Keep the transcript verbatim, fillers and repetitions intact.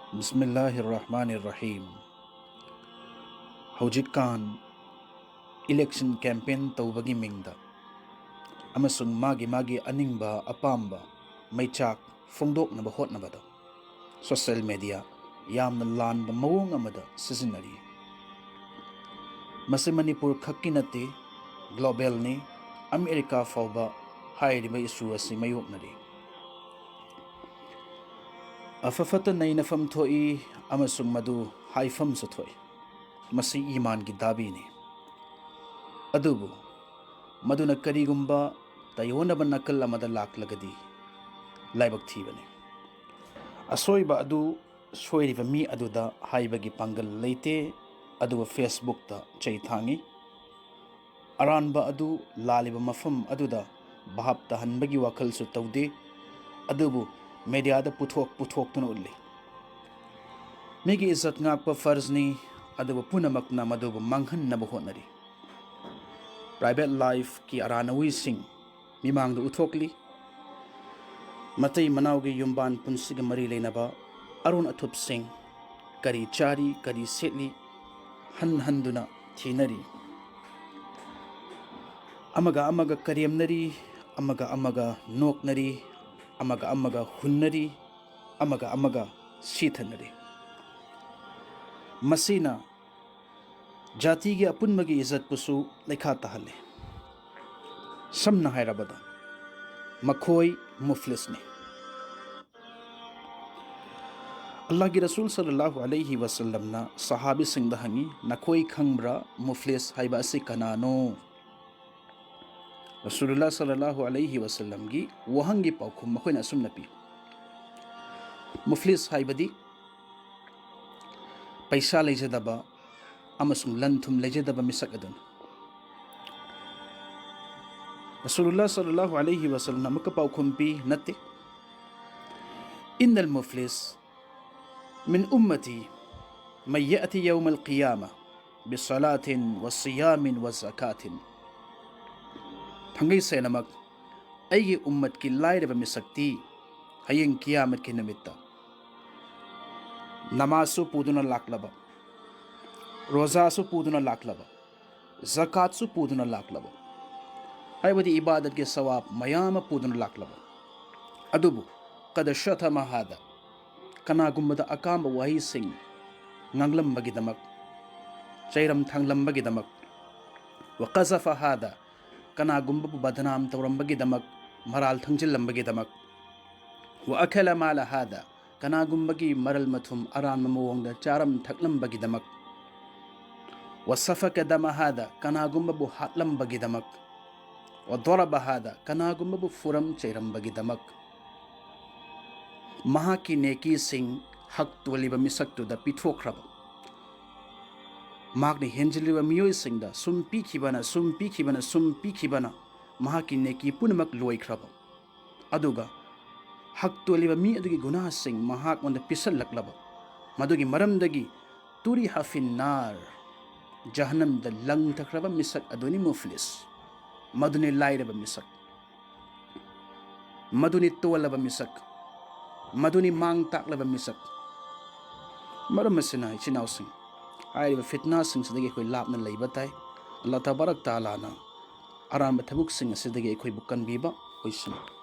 ꯕꯤꯁꯃꯤꯜꯂꯥꯍꯤꯔ ꯔꯍꯃꯥꯅꯤꯔ ꯔꯍꯤꯝ꯫ ꯍꯧꯖꯤꯛꯀꯥꯟ election campaign ꯇꯧꯕꯒꯤ ꯃꯤꯡꯗ ꯑꯃꯁꯨꯡ ꯃꯥꯒꯤ ꯃꯥꯒꯤ ꯑꯅꯤꯡꯕ ꯑꯄꯥꯝꯕ ꯃꯩꯆꯥꯛ ꯐꯣꯡꯗꯣꯛꯅꯕ ꯍꯣꯠꯅꯕꯗ social media ꯌꯥꯝꯅ ꯂꯥꯟꯕ ꯃꯑꯣꯡ ꯑꯃꯗ ꯁꯤꯖꯤꯟꯅꯔꯤ꯫ ꯃꯁꯤ ꯃꯅꯤꯄꯨꯔ ꯈꯛꯀꯤ ꯅꯠꯇꯦ, globalꯅꯤ꯫ ꯑꯃꯦꯔꯤꯀꯥ ꯐꯥꯎꯕ ꯍꯥꯏꯔꯤꯕ issue ꯑꯁꯤ ꯃꯥꯌꯣꯛꯅꯔꯤ꯫ ꯑꯐ ꯐꯠꯇ ꯅꯩꯅꯐꯝ ꯊꯣꯛꯏ ꯑꯃꯁꯨꯡ ꯃꯗꯨ ꯍꯥꯏꯐꯝꯁꯨ ꯊꯣꯛꯏ꯫ ꯃꯁꯤ ꯏꯃꯥꯟꯒꯤ ꯗꯥꯕꯤꯅꯤ꯫ ꯑꯗꯨꯕꯨ ꯃꯗꯨꯅ ꯀꯔꯤꯒꯨꯝꯕ ꯇꯥꯏꯑꯣꯟꯅꯕ ꯅꯥꯀꯜ ꯑꯃꯗ ꯂꯥꯛꯂꯒꯗꯤ ꯂꯥꯏꯕꯛ ꯊꯤꯕꯅꯤ꯫ ꯑꯁꯣꯏꯕ ꯑꯗꯨ ꯁꯣꯏꯔꯤꯕ ꯃꯤ ꯑꯗꯨꯗ ꯍꯥꯏꯕꯒꯤ ꯄꯥꯡꯒꯜ ꯂꯩꯇꯦ, ꯑꯗꯨꯕꯨ Facebookꯇ ꯆꯩ ꯊꯥꯡꯏ꯫ ꯑꯔꯥꯟꯕ ꯑꯗꯨ ꯂꯥꯜꯂꯤꯕ ꯃꯐꯝ ꯑꯗꯨꯗ ꯚꯥꯞ ꯇꯥꯍꯟꯕꯒꯤ ꯋꯥꯈꯜꯁꯨ ꯇꯧꯗꯦ, ꯑꯗꯨꯕꯨ mediaꯗ ꯄꯨꯊꯣꯛ ꯄꯨꯊꯣꯛꯇꯨꯅ ꯎꯠꯂꯤ꯫ ꯃꯤꯒꯤ ꯏꯖꯠ ꯉꯥꯛꯄ ꯐꯔꯖꯅꯤ, ꯑꯗꯨꯕꯨ ꯄꯨꯝꯅꯃꯛꯅ ꯃꯗꯨꯕꯨ ꯃꯥꯡꯍꯟꯅꯕ ꯍꯣꯠꯅꯔꯤ꯫ Private lifeꯀꯤ ꯑꯔꯥꯟ ꯑꯋꯤꯁꯤꯡ ꯃꯤꯃꯥꯡꯗ ꯎꯠꯊꯣꯛꯂꯤ꯫ ꯃꯇꯩ ꯃꯅꯥꯎꯒꯤ ꯌꯨꯝꯕꯥꯟ ꯄꯨꯟꯁꯤꯒ ꯃꯔꯤ ꯂꯩꯅꯕ ꯑꯔꯣꯟ ꯑꯊꯨꯞꯁꯤꯡ, ꯀꯔꯤ ꯆꯥꯔꯤ, ꯀꯔꯤ ꯁꯦꯠꯂꯤ, ꯍꯟ ꯍꯟꯗꯨꯅ ꯊꯤꯅꯔꯤ꯫ ꯑꯃꯒ ꯑꯃꯒ ꯀꯔꯦꯝꯅꯔꯤ, ꯑꯃꯒ ꯑꯃꯒ ꯅꯣꯛꯅꯔꯤ, ꯑꯃꯒ ꯑꯃꯒ ꯍꯨꯟꯅꯔꯤ, ꯑꯃꯒ ꯑꯃꯒ ꯁꯤꯊꯅꯔꯤ꯫ ꯃꯁꯤꯅ ꯖꯥꯇꯤꯒꯤ ꯑꯄꯨꯟꯕꯒꯤ ꯏꯖꯠꯄꯨꯁꯨ ꯂꯩꯈꯥ ꯇꯥꯍꯜꯂꯤ꯫ ꯁꯝꯅ ꯍꯥꯏꯔꯕꯗ, ꯃꯈꯣꯏ ꯃꯨꯐ꯭ꯂꯤꯁꯅꯤ꯫ ꯑꯜꯂꯥꯍꯒꯤ ꯔꯁꯨꯜ ꯁꯜꯂꯜꯂꯥꯍꯨ ꯑꯂꯩꯍꯤ ꯋꯁꯜꯂꯝꯅ ꯁꯍꯥꯕꯤꯁꯤꯡꯗ ꯍꯪꯉꯤ, "ꯅꯈꯣꯏ ꯈꯪꯕ꯭ꯔꯥ ꯃꯨꯐ꯭ꯂꯤꯁ ꯍꯥꯏꯕ ꯑꯁꯤ ꯀꯅꯥꯅꯣ?" ꯔꯁꯨꯂꯨꯜꯂꯥ ꯁꯜꯂꯜꯂꯥꯍꯨ ꯑꯂꯩꯍꯤ ꯋꯁꯜꯂꯝꯒꯤ ꯋꯥꯍꯪꯒꯤ ꯄꯥꯎꯈꯨꯝ ꯃꯈꯣꯏꯅ ꯑꯁꯨꯝꯅ ꯄꯤ, ꯃꯨꯐ꯭ꯂꯤꯁ ꯍꯥꯏꯕꯗꯤ ꯄꯩꯁꯥ ꯂꯩꯖꯗꯕ ꯑꯃꯁꯨꯡ ꯂꯟ ꯊꯨꯝ ꯂꯩꯖꯗꯕ ꯃꯤꯁꯛ ꯑꯗꯨꯅꯤ꯫ ꯔꯁꯨꯂꯨꯜꯂꯥ ꯁꯜꯂꯜꯂꯥꯍꯨ ꯑꯂꯩꯍꯤ ꯋꯁꯜꯂꯝꯅ ꯑꯃꯨꯛꯀ ꯄꯥꯎꯈꯨꯝ ꯄꯤ, ꯅꯠꯇꯦ꯫ "ꯏꯟꯅꯜ ꯃꯨꯐ꯭ꯂꯤꯁ ꯃꯤꯟ ꯎꯝꯃꯇꯤ ꯃꯩ ꯌꯥꯇꯤ ꯌꯧꯃꯜ ꯀꯤꯌꯥꯃ ꯕꯤꯁꯂꯥꯇꯤꯟ ꯋ ꯁꯤꯌꯥꯃꯤꯟ ꯋ ꯖꯀꯥꯇꯤꯟ"꯫ ꯊꯥꯡꯒꯩ ꯁꯦꯡꯅꯃꯛ ꯑꯩꯒꯤ ꯎꯝꯃꯠꯀꯤ ꯂꯥꯏꯔꯕ ꯃꯤꯁꯛꯇꯤ ꯍꯌꯦꯡ ꯀꯤꯌꯥꯃꯠꯀꯤ ꯅꯨꯃꯤꯠꯇ ꯅꯃꯥꯖꯁꯨ ꯄꯨꯗꯨꯅ ꯂꯥꯛꯂꯕ, ꯔꯣꯖꯥꯁꯨ ꯄꯨꯗꯨꯅ ꯂꯥꯛꯂꯕ, ꯖꯀꯥꯠꯁꯨ ꯄꯨꯗꯨꯅ ꯂꯥꯛꯂꯕ, ꯍꯥꯏꯕꯗꯤ ꯏꯕꯥꯗꯠꯀꯤ ꯁꯋꯥꯕ ꯃꯌꯥꯝ ꯑꯃ ꯄꯨꯗꯨꯅ ꯂꯥꯛꯂꯕ, ꯑꯗꯨꯕꯨ ꯀꯗ ꯁꯇꯃ ꯍꯥꯗ, ꯀꯅꯥꯒꯨꯝꯕꯗ ꯑꯀꯥꯝꯕ ꯋꯥꯍꯩꯁꯤꯡ ꯉꯥꯡꯂꯝꯕꯒꯤꯗꯃꯛ, ꯆꯩꯔꯝ ꯊꯥꯡꯂꯝꯕꯒꯤꯗꯃꯛ, ꯋ ꯀꯖꯐ ꯍꯥꯗ, ꯀꯅꯥꯒꯨꯝꯕꯕꯨ ꯕꯗꯅꯥꯝ ꯇꯧꯔꯝꯕꯒꯤꯗꯃꯛ, ꯃꯔꯥꯜ ꯊꯪꯖꯤꯜꯂꯝꯕꯒꯤꯗꯃꯛ, ꯋ ꯑꯀꯂ ꯃꯥꯂ ꯍꯥꯗ, ꯀꯅꯥꯒꯨꯝꯕꯒꯤ ꯃꯔꯜ ꯃꯊꯨꯝ ꯑꯔꯥꯟꯕ ꯃꯑꯣꯡꯗ ꯆꯥꯔꯝ ꯊꯛꯂꯝꯕꯒꯤꯗꯃꯛ, ꯋ ꯁꯐꯀ ꯗꯃ ꯍꯥꯗ, ꯀꯅꯥꯒꯨꯝꯕꯕꯨ ꯍꯥꯠꯂꯝꯕꯒꯤꯗꯃꯛ, ꯋ ꯗꯣꯔꯕ ꯍꯥꯗ, ꯀꯅꯥꯒꯨꯝꯕꯕꯨ ꯐꯨꯔꯝ ꯆꯩꯔꯝꯕꯒꯤꯗꯃꯛ, ꯃꯍꯥꯛꯀꯤ ꯅꯦꯀꯤꯁꯤꯡ ꯍꯛ ꯇꯣꯜꯂꯤꯕ ꯃꯤꯁꯛꯇꯨꯗ ꯄꯤꯊꯣꯛꯈ꯭ꯔꯕ, ꯃꯍꯥꯛꯅ ꯍꯦꯟꯖꯤꯜꯂꯤꯕ ꯃꯤꯑꯣꯏꯁꯤꯡꯗ ꯁꯨꯝ ꯄꯤꯈꯤꯕꯅ, ꯁꯨꯝ ꯄꯤꯈꯤꯕꯅ, ꯁꯨꯝ ꯄꯤꯈꯤꯕꯅ ꯃꯍꯥꯛꯀꯤ ꯅꯦꯀꯤ ꯄꯨꯝꯅꯃꯛ ꯂꯣꯏꯈ꯭ꯔꯕ, ꯑꯗꯨꯒ ꯍꯛ ꯇꯣꯜꯂꯤꯕ ꯃꯤ ꯑꯗꯨꯒꯤ ꯒꯨꯅꯥꯁꯤꯡ ꯃꯍꯥꯛꯉꯣꯟꯗ ꯄꯤꯁꯜꯂꯛꯂꯕ, ꯃꯗꯨꯒꯤ ꯃꯔꯝꯗꯒꯤ ꯇꯨꯔꯤ ꯍꯥꯐꯤꯟ ꯅꯥꯔ, ꯖꯍꯟꯅꯝꯗ ꯂꯪꯊꯈ꯭ꯔꯕ ꯃꯤꯁꯛ ꯑꯗꯨꯅꯤ ꯃꯨꯐꯂꯤꯁ꯫ ꯃꯗꯨꯅꯤ ꯂꯥꯏꯔꯕ ꯃꯤꯁꯛ, ꯃꯗꯨꯅꯤ ꯇꯣꯜꯂꯕ ꯃꯤꯁꯛ, ꯃꯗꯨꯅꯤ ꯃꯥꯡ ꯇꯥꯛꯂꯕ ꯃꯤꯁꯛ꯫ ꯃꯔꯝ ꯑꯁꯤꯅ, ꯏꯆꯤꯟ ꯏꯅꯥꯎꯁꯤꯡ, ꯍꯥꯏꯔꯤꯕ ꯐꯤꯠꯅꯥꯁꯤꯡꯁꯤꯗꯒꯤ ꯑꯩꯈꯣꯏ ꯂꯥꯞꯅ ꯂꯩꯕ ꯇꯥꯏ꯫ ꯑꯜꯂꯥꯍ ꯇꯕꯥꯔꯛ ꯇꯥꯂꯥꯅ ꯑꯔꯥꯟꯕ ꯊꯕꯛꯁꯤꯡ ꯑꯁꯤꯗꯒꯤ ꯑꯩꯈꯣꯏꯕꯨ ꯀꯟꯕꯤꯕ ꯑꯣꯏꯁꯅꯨ꯫